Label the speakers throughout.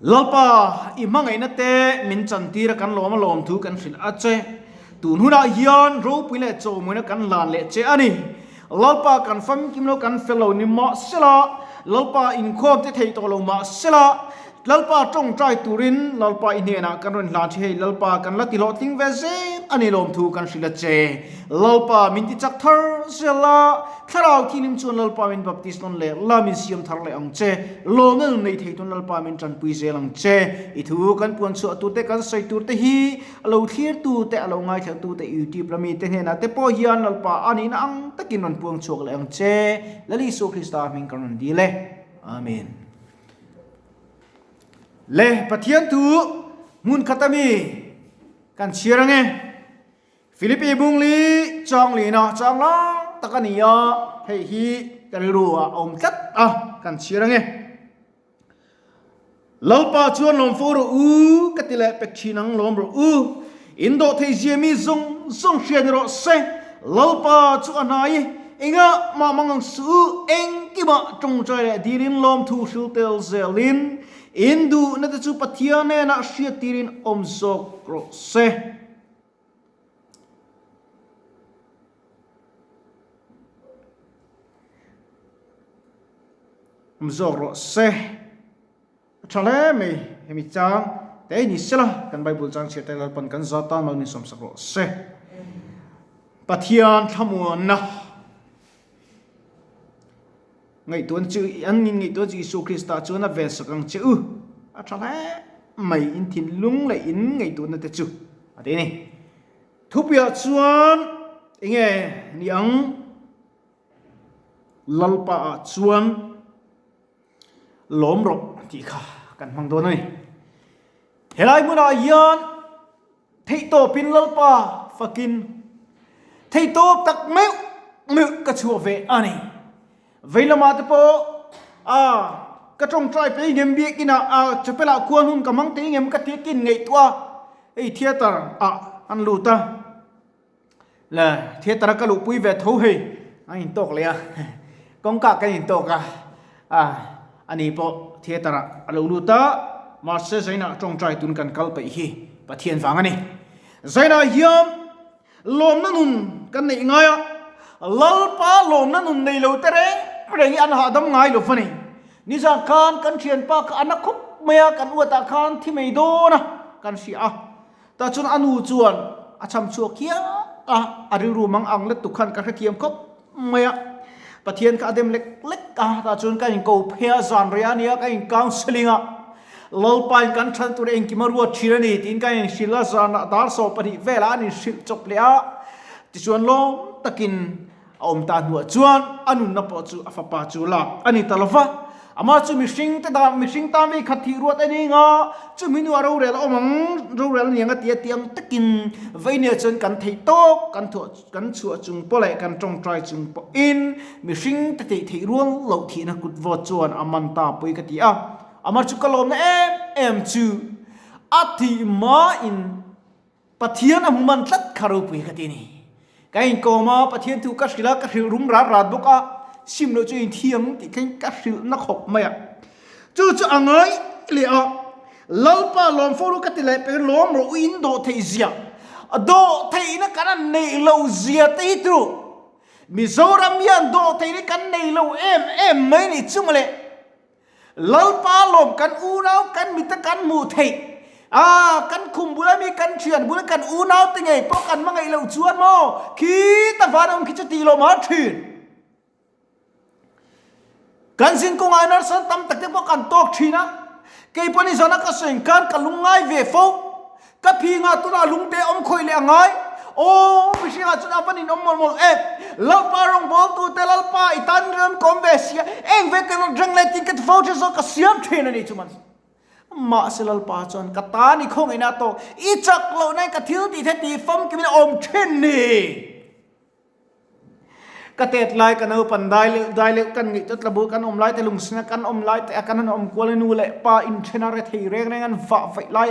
Speaker 1: Lalpa, i hmangaihna te min chantir a kan lawm a lawm thu kan hrilh a che. Tun hunah hian ropui leh chawhmuina kan hlan leh che a ni. Lalpa kan famkim lo kan fel lo ni mahsela, Lalpa inkhawm te thei tawh lo mahsela, Lalpa tawngtai turin Lalpa i hnenah kan rawn hlan che hei Lalpa kan la ti hlawhtling ve zel a ni lawmthu kan hrilh a che. Lalpa min ti chak thar zel a, Thlarau Thianghlim chuan Lalpa min baptis nawn leh la min siam thar leh ang che. Lawmna nun nei thei tun Lalpa min tanpui zel ang che. I thu kan puan chhuah tur te kan sawi tur te hi a lo thlir tu te a lo ngaithla tu te YouTube lami te hnenah te pawh hian Lalpa a nihna ang takin rawn puang chhuak leh ang che. Lal Isua Krista hming kan rawn dil e. Amen. Le Pathian thu hmun khat ami kan chhiar ange. Philippi bungli chang lina chang lang tak a ni a, hei hi ka rilru ah a awm tlat a, kan chhiar ange. Lalpa chuan lawm fo rawh u, ka ti leh pek thin ang lawm rawh u. In dawh thei zia mi zawng zawng hria ni rawh se, Lalpa chu a hnai i, engah mah mang ang suh u, engkimah tawngtai leh dilin lawmthu hril tel zelin, in duhna te chu Pathian hnenah hriattirin awm zawk rawh se. Awm zawk rawh se. A tha hle mai hemi chang te ni sela kan Bible chang chhiar te Lalpan kan za tan mal min sawmsak rawh se. Pathian thlamuanna ngaihtuan chu an in ngaihtuan chu Isua Krista chuan a vensak ang che u. A tha hle mai in thinlung leh in ngaihtuahna te chu a ti ni. Thupuiah chuan enge ni ang Lalpa ah chuan Lawm rawh tih kha kan hmang dawn a ni. Helai hmunah hian theihtawpin Lalpa fakin theihtawp tak meuh meuh ka chhuah ve a ni. Vei lamah te pawh a ka tawngtai pei ngem biakinah a chapel ah khuan hun ka hmang tei ngem ka tih kin ngaihtuah a hei theatre ah an lut a. Le theatre a ka luhpui ve tho hei an intawk leh a kawngka kan intawk a a ani pawh theatre ah a lo lut a mahse Zaina tawngtai tun kan kal peih hi Pathian vang a ni Zaina hian lawmna nun kan neih ngai a Lalpa lawmna nun nei lo te reng reng hi an hahdam ngai lo va ni nizan khan kan thianpa kha a na khawp mai a kan uatah khan thi mai dawn a kan hria a. Tah chuan a nu chuan a cham chhuak hial a, a rilru mang ang let tuk khan ka hrethiam khawp mai a. Pathian kha a dem lek lek a, tah chuan ka inko phei a, zan rei a nia ka in counselling a, Lalpain kan than tur engkim a ruat thin a ni tiin ka inhrilh a, zanah dar 12 velah an inhrilh chawp leh a, tichuan lawm takin A awm ta hnuah chuan a nunna pawh chu a fapa chu lak a ni ta lo va. Amah chu mihring te dan, mihring tan vei khat thih ruat a ni nga, chumi hnuah rorel a awm ang, rorel a ni ang a ti a ti ang takin veinia chuan kan theih tawk, kan thuah, kan chhuah chung pawh leh kan tawngtai chung pawhin mihring te tih theih rual loh thihna kut vawt chuan a man ta pui ka ti a. Amah chu ka lawmna em em chu a thih hmain Pathian a hmu man tlat kha ropui ka ti a ni. Ka inkawm a, Pathian thu ka hrilh a, ka hrilh rum rat rat bawk a, sim loh chu inthiam tih thleng ka hrilh na khawp mai a. Chu chu a ngai leh a, Lalpa lawm fo ru ka ti leh pek lawm rawh u in dawh theih zia, dawh theihna kan an neih lo zia te hi turu. Mizoram hian dawh theihna kan nei lo em em mai ni chu mawle. Lalpa lawm kan unau kan mita kan hmuh theih a kan khum bula mi kan thian bula kan unau te ngei pawh kan hmangaih loh chuan maw khita van awm khi chu tih lawm a thin. Kan zin kawngah hian harsatna tam tak te pawh kan tawk thin a, kei pawh ni zana ka sawi khan ka lungngai ve fo. Ka phi nga tunah lungte awm khawih leh a ngai. Aw, mihringah chuan a van in awm mawlh mawlh em. Lalpa rawngbawltute Lalpa i tan ram ka awm ve sia, eng ve ka rawt reng leh tiin ka ti fo thin zawk ka siam thin a ni chu man. Mahse Lalpa chuan ka tan i khawngaihna a tawk, i chak lohna in ka thil tih the ti famkim in a awm thin ni. Ka tet lai ka naupan dai leuh dai leuh kan ngaih tlat labu kan awm lai te lungsina kan awm lai te a kan han awm kual a nu leh pa inthen a rethei reng reng an vah vaih lai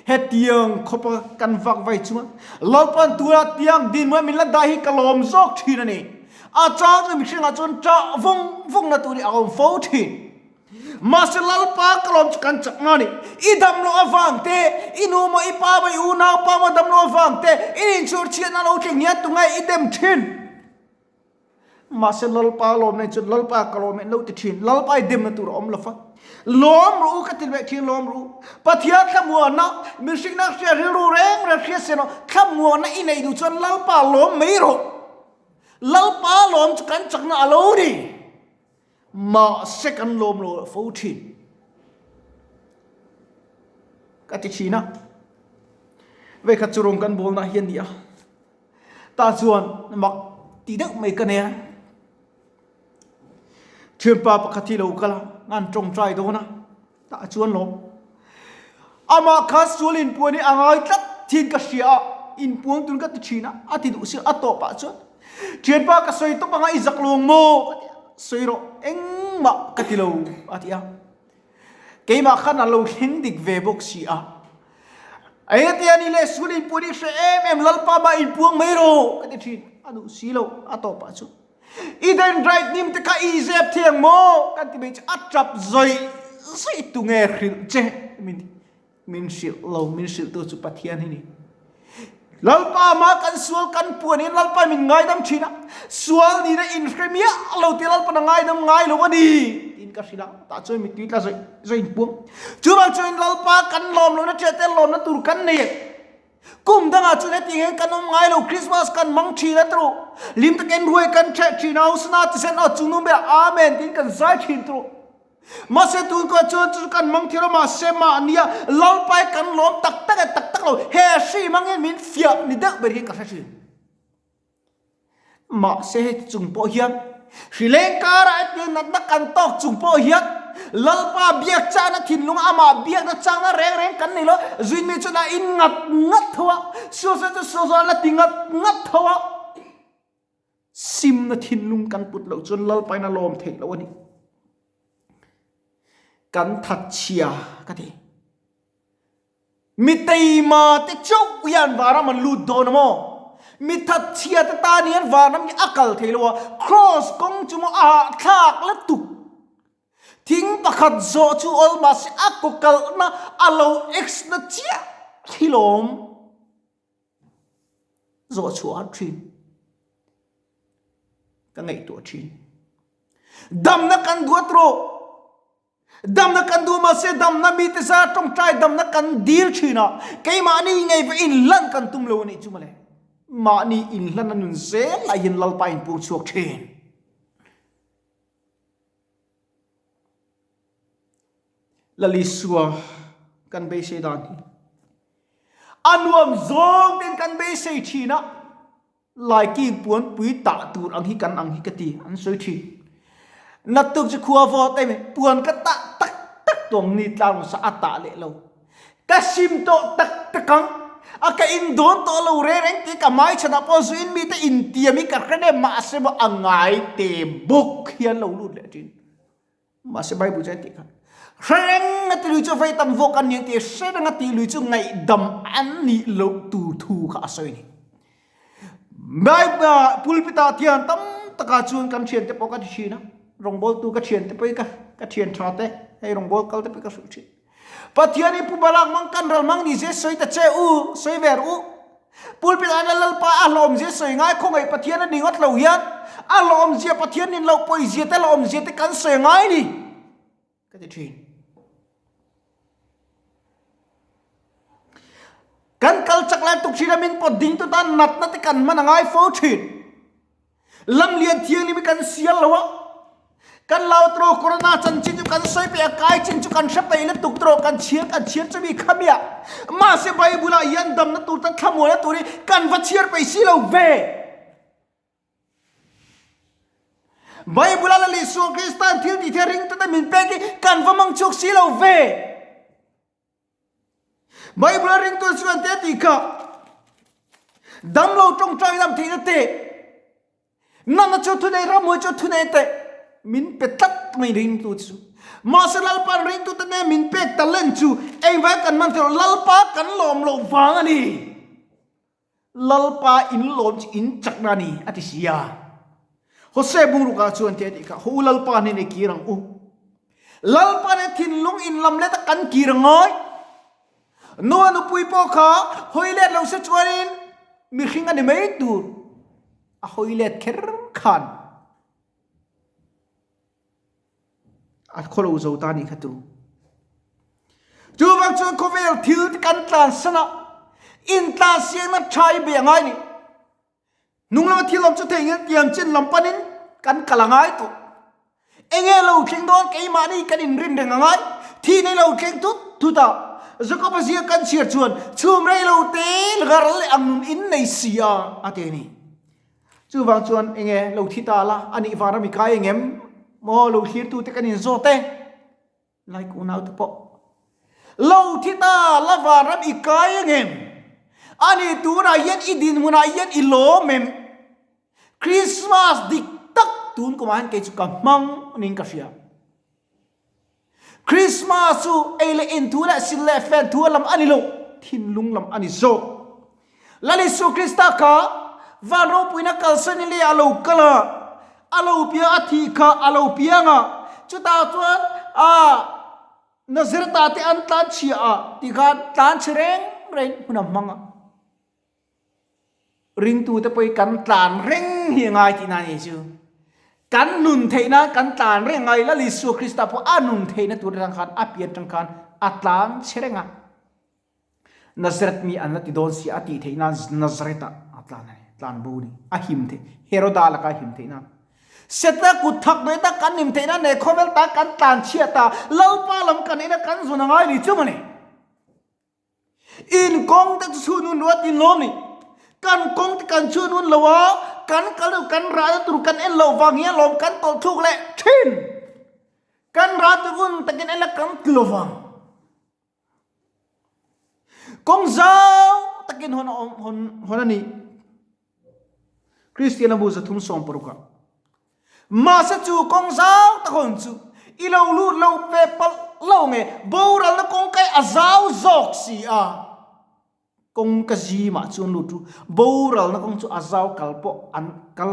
Speaker 1: hetiang khawpa kan vak vai chuan Lalpan tura tiang dinhmun min la dah hi ka lawm zawk thin a ni. A chang chu mihringah chuan ṭah vawng vawng na tur hi a awm fo thin. Mahse Lalpa ka lawm chu kan chak nga ni. I dam loh avang te, i nu maw i pa maw i unau pa maw dam loh avang te, i inchhur chhiatna lo thleng hian tunge i dem thin? Mahse Lalpa lawm nen chuan Lalpa ka lawm en lo ti thin. Lalpa i demna tur a awm lo fa. Lawm rawh u ka ti leh thin lawm rawh u. Pathian thlamuanna, mihringna hria rilru reng reng hria se rawh. Thlamuanna i neih duh chuan Lalpa lawm mai rawh. Lalpa lawm chu kan chakna a lo ni. Mahse kan lawm lo fo thin. Ka ti thin a. Vekhat chu rawng kan bawlna hian ni a. Tah chuan mak ti deuh mai ka nei a. Thianpa pakhat hi lo kal a, an tawngtai dawn a, tah chuan lawm. Amah kha sual inpuan hi a ngai tlat thin ka hria a, inpuang tun ka ti thin a, a ti duh si a tawpah chuan thianpa ka sawi tawp anga i zak lo ang maw ka ti a, sawi rawh engmah ka ti lo a ti a. Keimah khan a lo thleng dik ve bawk si a. Engati a ni le sul inpuan i hre em em Lalpa mah inpuang mai rawh ka ti thin. A duh si lo a tawpah chu. I dendrite hnim te kha i zep thiang maw kan ti mai chu a tap zawih zawih tunge hrilh che min ti. Min hrilh lo, min hrilhtu chu Pathian hi ni. Lalpa mah kan sual kan puan in Lalpa min ngaidam thin a, sual nihna in hre miah lo tih Lalpan a ngaidam ngai lo a ni tiin ka hrilh a, tah chuan mittui tla zawih zawih in puang. Chuvang chuan Lalpa kan lawm lohna ṭiah te lawmna tur kan nei a, kum dangah chuan hetiang hian kan awm ngai lo, Christmas kan hmang thin a turu, hlim takin ruai kan ṭheh thin a, Hosana tisen aw chungnung berah Amen tiin kan zai thin turu. Mahse tun kawh chuan chu kan mang thil a mahse mahnia Lalpai kan lawm tak tak e tak tak lo he hri mangin min fiah ni deuh ber hian ka hre thin. Mahse heti chung pawh hian hri leng karah hetiang natna kan tawk chung pawh hian Lalpa biak chakna thinlung amah biakna chakna reng reng kan nei lo zuinmi chuan a in ngat ngat tho a sualsual chu sualsual a la ti ngat ngat tho a. Simna thinlung kan put loh chuan Lalpain a lawm theih loh a ni. Kan thatchhia ka ti. Mi teima te chauh hian vanram an lut dawn a maw? Mi thatchhia te tan hian vanram hi a kal thei lo a, kraws kawng chu maw a hahthlak lutuk. Thing pakhat zawh chu awl mahse a kaw kalhna a lo ex na chiah hi lawm. Zawh chhuah har thin. Ka ngaihtuah thin. Damna kan duat rawh. Damna kan duh mahse damna mite zar tawngtai damna kan dil thin a. Keimahni ngei va inhlan kan tum lo a nih chu mawle. Mahni inhlan a nun zel lai hian Lalpa in pur chhuak thin. Lalisua kan beisei dan hi. A nuam zawng ten kan beisei thin a, Laiking puanpui tah tur ang hi kan ang hi ka ti, an sawi thin. Naktuk chu khua vawt em, puan ka tah tak tak tuang ni tlang sa a tah leh lo. Ka sim tawh tak tak ang, a ka in dawn tawh lo reng reng tih ka hmaichhanah pawh zuin mite intiam hi ka hre nem mahse maw a ngai te bawk hian lo lut leh thin. Mahse Bible chuan tih kha hre reng a ti lui chu vei tam vawk an ni ang tih hre reng a ti lui chu ngaihdam an nih loh tur thu kha a sawi a ni. Bible pulpit ah thian tam takah chuan kan thiante pawh ka ti thin a, rawngbawltu ka thiante pawh hi ka ka thian tha te hei rawngbâwl kal te pawh hi ka hrilh thin. Pathian hi Pu Balak hmang kan ral hmang ni se sawi ta che u, sawi ver u. Pulpit ah hian Lalpa a hlawmzia sawi ngai khawngaih Pathian a ni ngawt lo hian a hlawmzia Pathian nin loh pawizia te hlawmzia te kan sawi ngai ni ka ti thin. Kan kal chak lai tuk thin a min pawt ding tu tan natna te kan hman a ngai fo thin. Lamlian thianghlim hi kan sial lo a, kan lau tawh corona chanchin chu kan sawi peih a, kai chin chu kan hre peih lutuk tawh, kan chhiar kan chhiar chumi kha mi ah. Mahse Bible ah hian damna tur tan thlamualna tur hi kan va chhiar peih si lo ve. Bible ah Lal Isua Kristan thil tih theih ringtute min pek hi kan va mang chhuak si lo ve. Bible a ringtu chuan te tih kha damlo tawngtai dam theihna te nana chu thunei ramhmuai chu thunei te min pe tlat mai ringtu chu mahse Lalpa ringtu te nen min pek talent chu engvai kan man theih lo Lalpa kan lawm loh vang a ni Lalpa in lawm chu in chakna a ni a ti si a. Hosea bungrukah chuan te a tih kha, Haw u Lalpa hnenah i kir ang u. Lalpa nen thinlung inlam let a kan kir a ngai. Noah nupui pawh kha hawi let lo se chuanin mihring a ni mai tur a hawi let kher khan a khawlo zo ta nih kha tur. Chuvang chuan khawvel thil te kan tlansan a, intlansiakna tha i bei a ngai ni. Hnung lama thil awm chu thei ngel tiang chin lam panin kan kal a ngai tawh. Enge lo thleng dawn keimahni kan inrin reng a ngai. Thihna lo thleng thut thut a, Jakob-a ziak kan chhiar chuan chhum rei lo te ral leh ang nun in nei si a, a ti a ni. Chuvang chuan enge lo thi ta la, a nih vang ram i kai engem maw lo thlirtute kan inzawt e. Lai unau te pawh lo thi ta la vanram i kai angem? Ani tunah hian i dinhmunah hian i lawm em? Christmas dik tak tun kumah hian kei chu ka hmang niin ka hria. Christmas chu ei leh in thu leh sil leh fen thu lam a ni lo, thinlung lam a ni zawk. Lal Isu Krista kha van ropuina kalsan in lei a lo kal a, a lo piang a thih kha a lo piang a, chutah chuan a Nazareth-ah te an tlan chhia a ti khan tlan chhe reng reng hun a hmang a. Ringtute pawh hi kan tlan reng hi a ngai tihna a ni chu. Kan nun theih nan kan tlan reng ngai Lal Isua Krista pawh a nun theihna tur atang khan a pian atang khan a tlan chhe reng a. Nazareth mi an la ti dawn si a tih theih nan Nazareth ah a tlan a ni, tlan bo a ni, a him theih, Heroda laka a him theih nan. Setana kut thak hnuai tak kan him theih nan leh khawvel tak kan tlan chhiat a, Lalpa lam kan ina kan zun a ngai ni chu mawni. In kawng te chu chhun hun ruat in lawm ni. Kan kawng te kan chhun hun lo a, kan kal deuh kan rah na tur kan en loh vang hian lawm kan tawlh thluk leh thin. Kan rah tur hun takin en la kan ti lo vang. Kawng zau takin hawn a awm hawn hawn a ni. Kristian a bu 360 ah. Mahse chu kawng zau tak hawn chu i lo lut lo ve palh lo nge boralna kawng kai a zau zawk si a. Kawng ka zimah chuan lut chu boralna kawng chu a zau kal pawh an kal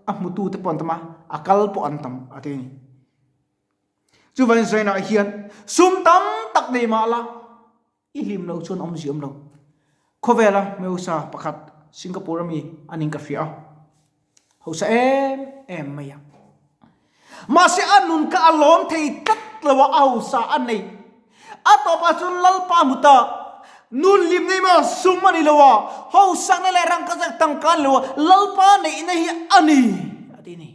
Speaker 1: a hmutu te pawh an tam a, a kal pawh an tam a ti a ni. Chuvangin Zainah hian sum tam tak nei mah la, i hlim lo chuan awmzia awm lo. Khawvela hmeusa pakhat Singapore ami a ning ka hria a, hausa em em mai a. Mahse a nun kha a lawm thei tlat lo a, a hausa a nei. A tawpah chuan Lalpa hmu ta, nun hlim nei mah sum a ni lo a, hausakna leh rangkachak tangka a ni lo a, Lalpa neihna hi a ni a ti a ni.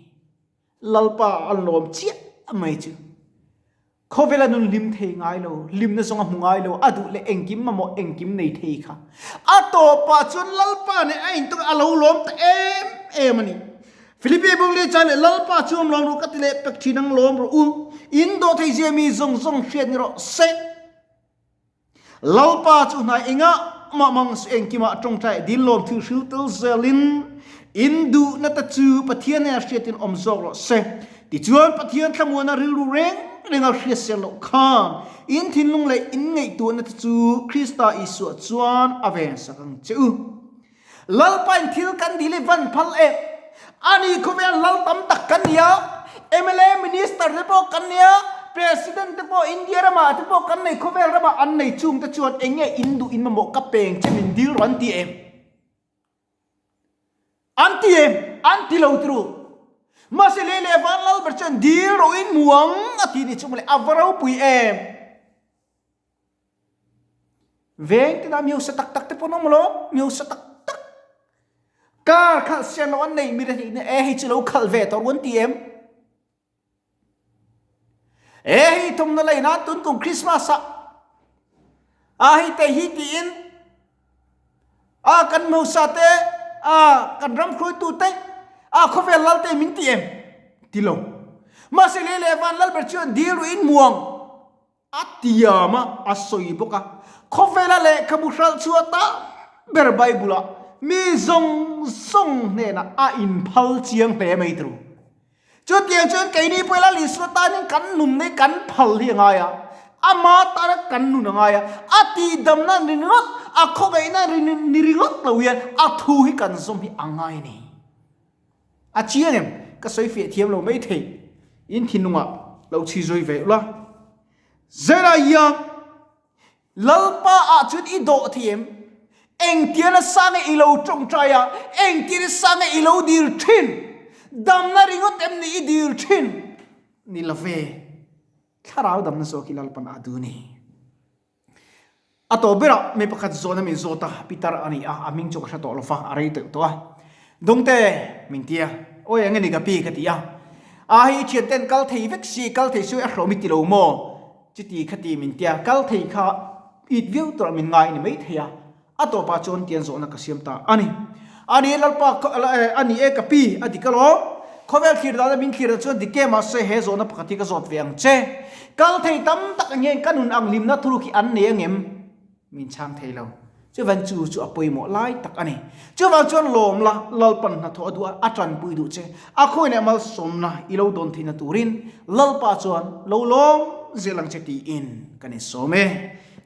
Speaker 1: Lalpa an lawm chiah mai chu. Khawvela nun hlim thei ngai lo, hlimna zawng a hmu ngai lo, a duh leh engkim mamawh engkim nei thei kha. A tawpah chuan Lalpa nen a intawk a lo lawm ta em em a ni. Philipi bung li chai leh Lalpa chu awm lawm rawh ka ti leh pek thin ang lawm rawh u, in dawh thei zia mi zawng zawng hriat ni rawh se. Lalpa chu hnai engah mah mang su engkimah tawngtai dil lawm thil hril tel zelin in duhna te chu Pathian hnenah hriatin awm zawk rawh se. Tichuan Pathian thlamuana rilru reng renga hriat sel loh khan in thinlung leh in ngaihtuahna te chu Krista Isua chuan a vensak ang che u. Lalpain thil kan dil i van phal e. Ani khawvel lal tam tak kan ni a, mla minister te pawh kan ni a, president te pawh India ramah te pawh kan nei khawvel ramah an nei chung te chuan eng nge in duh in mamawh ka peng che min dil rawh an ti em? An ti em? An ti lo turu. Mahse lei leh van lal ber chuan dil rawh in muang a ti ni chu mawle a va ropui em? Veng te dah mi hausa tak tak te pawh an awm lo, mi hausa tak tak. Car khalh sian lo an nei mi rehnih nen e hei chu lo khalh ve tawh ru an ti em? E hei thawmhnaw lei nan tun kum Christmas ah a hei te hi tiin a kan mi hausa te a kan ram hruaitu te a khawvel lal te min ti em? Ti lo. Mahse lei leh van lal ber chuan dil ruih in muang. A tiam a, a sawi bawk a. Khawvela lehkhabu hralh chhuah tam ber Bible-ah mi zawng zawng hnenah a inphal chiang hle mai turu. Chutiang chuan keini pawh ila Isua tanin kan nun nei kan phal hi a ngai a, ama tana kan nun a ngai a, a tihdamna ni ringawt, a khawngaihna ni ringawt lo hian a thu hi kan zawm hi a ngai a ni. A chiang em? Ka sawi fiah thiam lo mai thei. In thinlungah lo chhi zui ve ula. Zela hian Lalpa ah chuan i dawh thei em? Engtian a sa nge i lo tawngtai a, engtian a sa nge i lo dil thin? Damna ringawt em ni i dil thin? Ni lo ve, thlarau damna zawk hi Lalpan a duh ni. A tawh berah mi pakhat zawhna min zawt a, Peter a ni a, a hming chu ka hre tawh lo va, a rei teuh tawh a. Dawngte, min ti a, Awi eng nge ni ka pi? ka ti a. A hei i thianten kal thei vek si, kal thei su e hlawm i ti lo maw? Chuti kha ti min ti a, kal thei kha it viau turah min ngai a ni maithei a. A tawpah chuan tian zawhna ka siam ta a ni. A ni e Lalpa, a ni e ka pi, a dik alawm. Khawvel thlir dana min thlir ah chuan dik e mahse he zawhna pakhat hi ka zawt ve ang che. Kal thei tam tak ang hian ka nun ang hlimna thuruk hi an nei angem? Min chhang thei lo. Chuvan chu chu a pawimawh lai tak a ni. Chuvang chuan lawm la, Lalpan hnathawh a duh a, a tanpui duh che. A khawi leh malsawmna i lo dawn theihna turin Lalpa chuan lo lawm zel ang che tiin kan insawm e.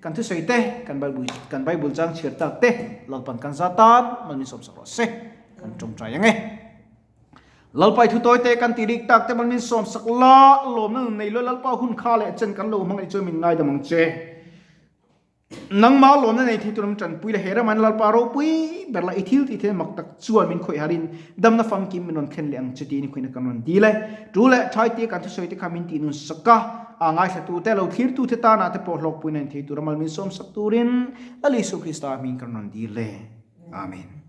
Speaker 1: Kan thusawi te, kan Bible kan Bible chang chhiar tak te Lalpan kan za tan mal min sawmsak rawh se, kan tawngtai ang e. Lalpai thu tawi te kan tih rik tak te mal min sawmsak la, lawmna nun nei lo Lalpa hun kha leh chen kan lo hmangaih chuan min ngaidam ang che. Nangmah lawmna nei thei tur min tanpui la, he ramain Lalpa ropui ber la i thil tih thil mak tak chuan min khawih harin damna famkim min rawn thlen leh ang che tiin i khawihna kan rawn dil e. Tu leh thai tia kan thusawi te kha min tih nun sak a, a ngaithla te, lo thlir te tanah te pawh hlawkpuina in thei tura mal min sawmsak turin Lal Isu Krista hming kan rawn dil e. Amen.